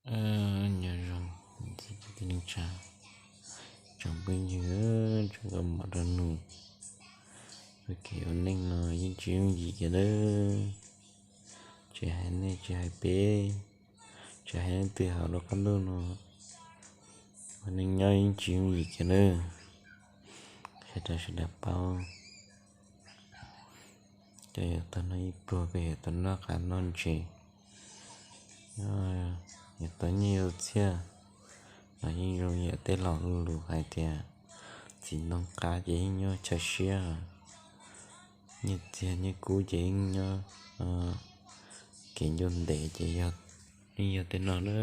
Nyob zoo ntxiv kwv tij neej tsa, tsoom phooj ywg, tsoom nkauj mom nraug nus, ua kev ua neej no yeej tsis yooj yim kiag lawm. Tsis hais nej tsis hais peb, tsis hais leej twg hauv lub qab ntuj no, ua neej nyob yeej tsis yooj yim kiag lawm. Qhia rau sawv daws paub, cov yuav tau noj ib pluag, cov yuav tau noj qab noj ntses, yuav tau nyiaj txiag, los yeej zoo yam tej laus lus hais tias txiv ntoo qab ces yeej nyob chaw siab, nyiaj txiag nyiaj kub ces yeej nyob kev ncua ntev ces yeej yog tej no na.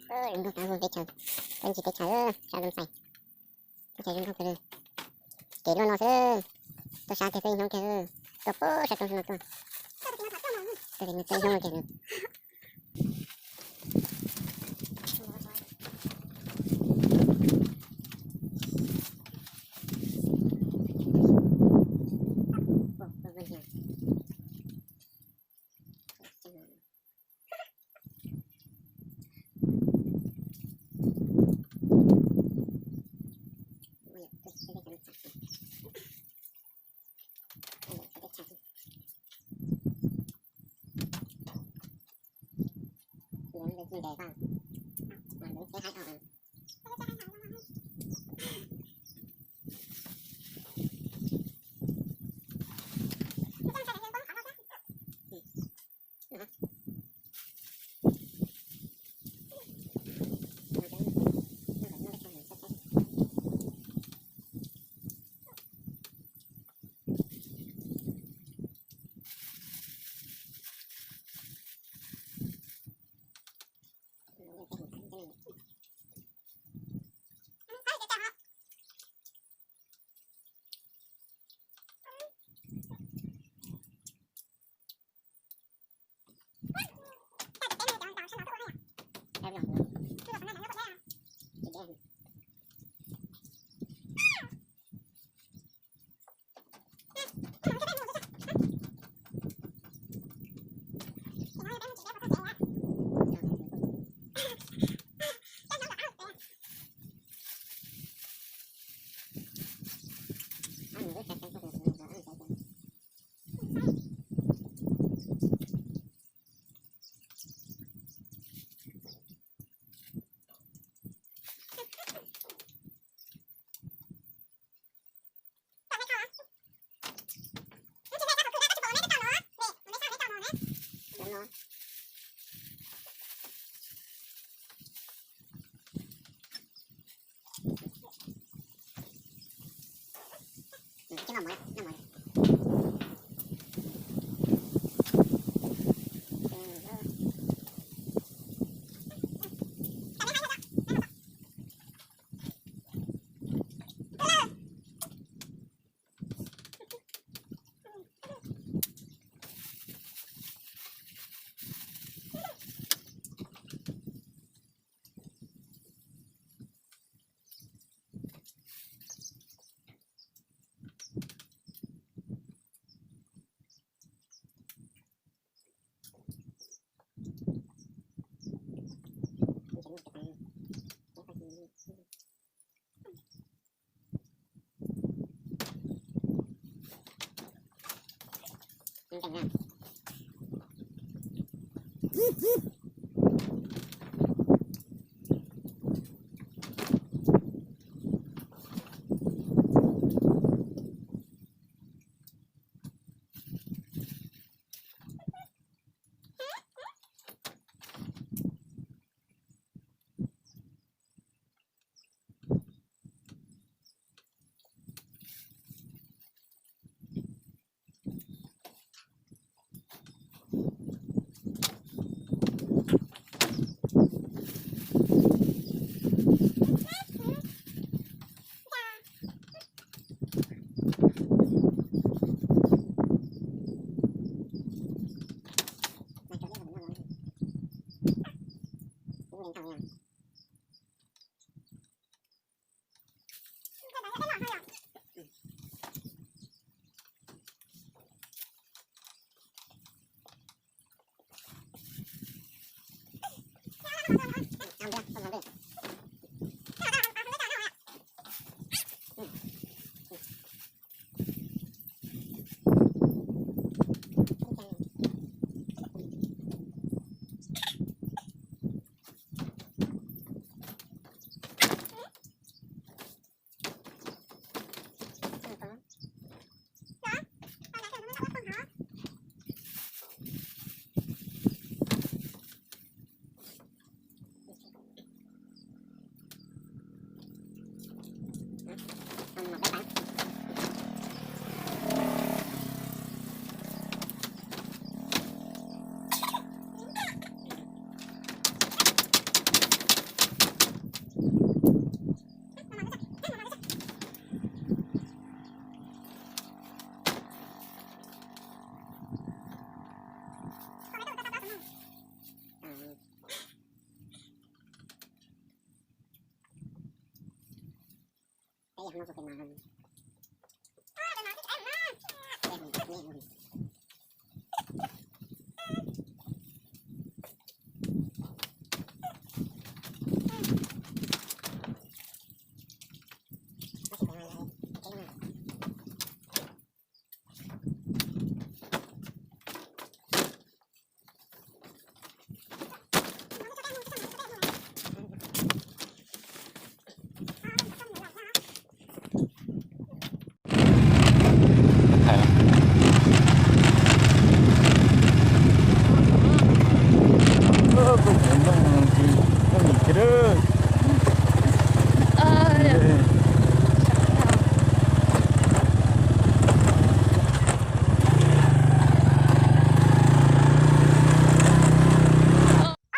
Zoo nkauj, tab hu teb chaws, tab ntsis teb chaws, sab Looj Xais, teb chaws zoo nkauj kawg li. Kev luaj no xwb, tuaj sab kiag xwb, ib hnub kiag xwb, tuaj puag sab roob no tuaj. Tuaj tim no tuaj ib hnub kiag.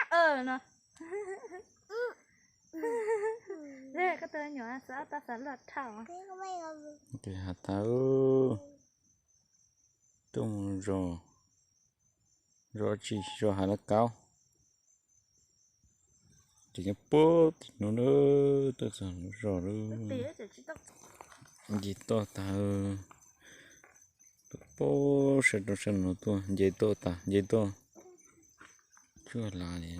Ơ no. Koj tus nyuam xav tau xav luaj dhau. Ces has tas tuaj mus zos, zos tsis zos Hav Laj Kaub. Ces nyob puag tim no na, tuaj txog lub zos lawm. Nce toj tag, tuaj puag sab rau sab no tuaj, nce toj tag, nce toj tsuag las li.